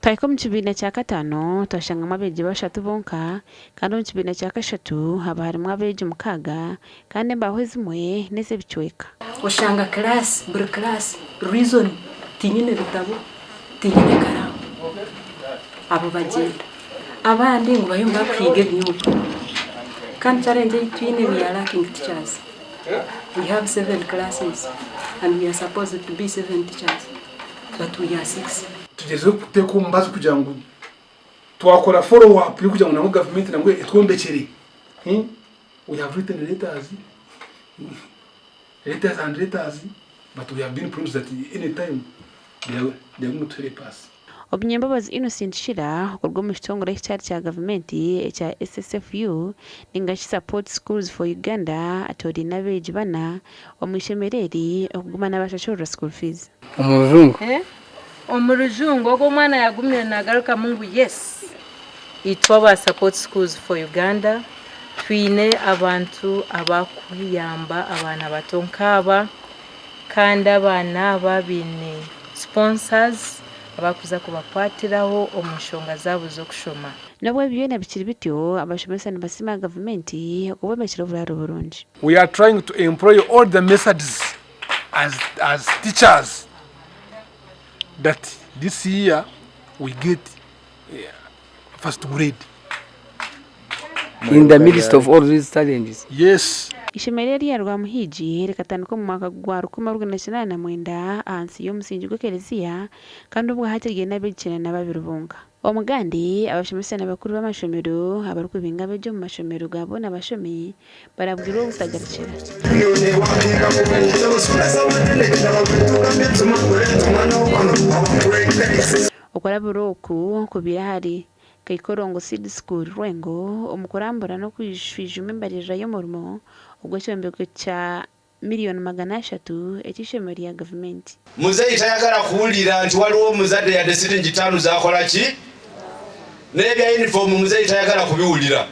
Twahika omu kibiina kya kataano twashangamu abeegi bashatu bonka kandi omu kibiina kya kashatu haba harimu abeegi 6 kandi embaaho ezimwe n'ez'ebicweka. Oshanga class buri class reason tinyine bitabo, tinyine karaamu, abo bagyenda. Abandi ngu bariyo nibakuhiga ebinyobwa. Kandi challenge ei twine we are lacking teachers. We have 7 classes and we are supposed to be 7 teachers but we are 6. Tugyezeho kuteeka omubazi kugira ngu twakora follow up y'okugira ngu nangwa gavumenti nangwa etwombekyere. We have written letters, letters and letters, but we have been promised that any time they are going to help us. Omunyambabazi Innocent Shira okuruga omu kitongore ekitari kya gavumenti ekya SSFU ningashi Support Schools for Uganda atoraine abeegi bana omu ishomero eri okuguma nabashashurira school fees. Omu rujungu. Omu rujungu ogwo omwana yagumire nagarukamu ngu yes. Itwe aba Support Schools for Uganda twine abantu abakuyamba abaana bato nkaaba kandi abaana aba baine sponsors abakuza kubakwatiraho omu nshonga zaabo z'okushoma. N'obu ebi byona bikiri bityo, abashomesa nibasiima gavumenti okubombekera oburaaro burungi. We are trying to employ all the methods as teachers that this year we get first grade. In the midst of all these challenges. Yes. Ishomero erya Rwamuhigi rikatandika omu mwaka gwa 1989 ahansi y'omusingi gw'ekereziya kandi obwo hati ryine abeegi 92 bonka. Omugandi abashomesa n'abakuru b'amashomero abarikubinga abeegi omu mashomero ga boona abashomi barabwirwa obutagarukira. Okurabura oku kubaire ahari Kaikorongo Seed School Rwengo omu kurambura n'okushwijuma embaririra y'omurimo ogw'ekyombeko kya 300,000,000 eky'eishomero rya gavumenti. Muzeeyi tayagala kuwulira nti waliwo omuzadde yadde siringi 5 z'akola ki? N'ebya yunifoomu muzeeyi tayagala kubiwulira.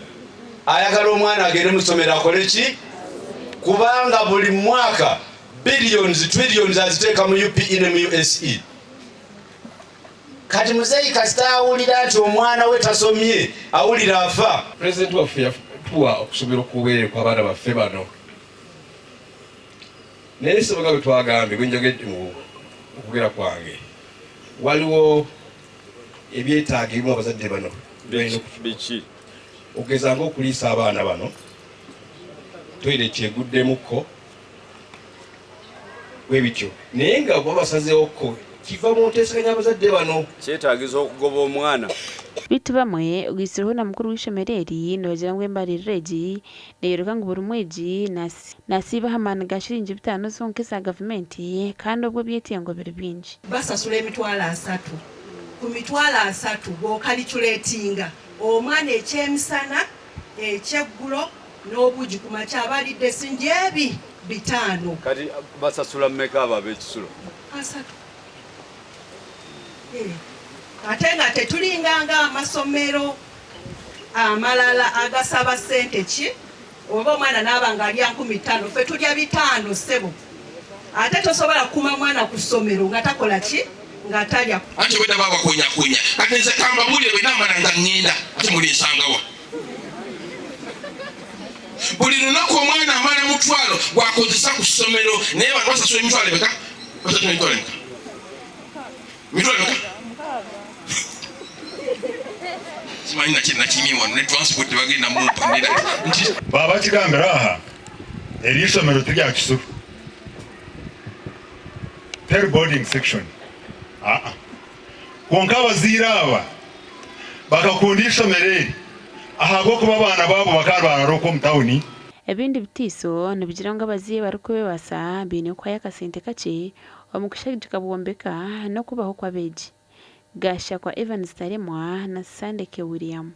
Ayagala omwana agende mu ssomero akole ki? Kubanga buli mwaka billions, trillions aziteeka mu UPE ne mu USE. Kati muzeeyi kasita awulira nti omwana we tasomye awulira afa. Pulezidenti waffe yatuwa okusomera okubeere kw'abaana baffe bano. Naye ssebo nga bwe twagambye, bwe njogedde mu kwogera kwange, waliwo ebyetaago ebimu abazadde bano balina Biki? Okugeza ng'okuliisa abaana bano, toyireti eguddemukko bwe bityo, naye nga bo basazeewokko kiva mu nteeseganya y'abazadde bano. Kyetaagisa okugoba omwana. Beitu bamwe ogaitsirweho na mukuru w'eishomero eri nibagira ngu embaririra egi neeyoreka ngu buri mwegi nasiiba aha maani ga shiringi 5 zonka eza gavumenti kandi obwo ebyetengo biri bingi. Basasula 300,000. Ku 300,000 bw'okaliculatinga omwana ekyemisana, ekyeggulo n'obuugi ku makya abalidde siringi ebi 5. Kati basasula mmeka abo ab'ekisulo? 30. Ate nga tetulinganga amasomero amalala agasaba ssente ki oba omwana n'aba ng'alya 5,000 ffe tulya 500 ssebo. Ate tosobola kukuuma mwana ku ssomero nga takola ki nga talya. Anti obwedda babakonyakonya. Kati nze kambabuulire bwe naamala nga ŋŋenda ate mulinsangawa? Buli lunaku omwana amala 1000 gw'akozesa ku ssomero naye bano basasula emitwalo emeka? Basasula emitwalo emeka? Mitwalo emeka? Simanyi nakye nakimye wano ne transport tebagenda mumpa nti Baba kigambira aha eri ishomero tirya kisuru teri boarding section aa kwonka abazaire aba bakakunda ishomero eri ahabw'okuba abaana baabo bakarwara okwo omu tawuni. Ebindi bitiiso nibigira ngu abazaire barikwebaasa baine kuhayo akasente kakye omu kushagika bwombeka n'okubaho kw'abeegi. Gashakwa Evans Taremwa na Sandeke William.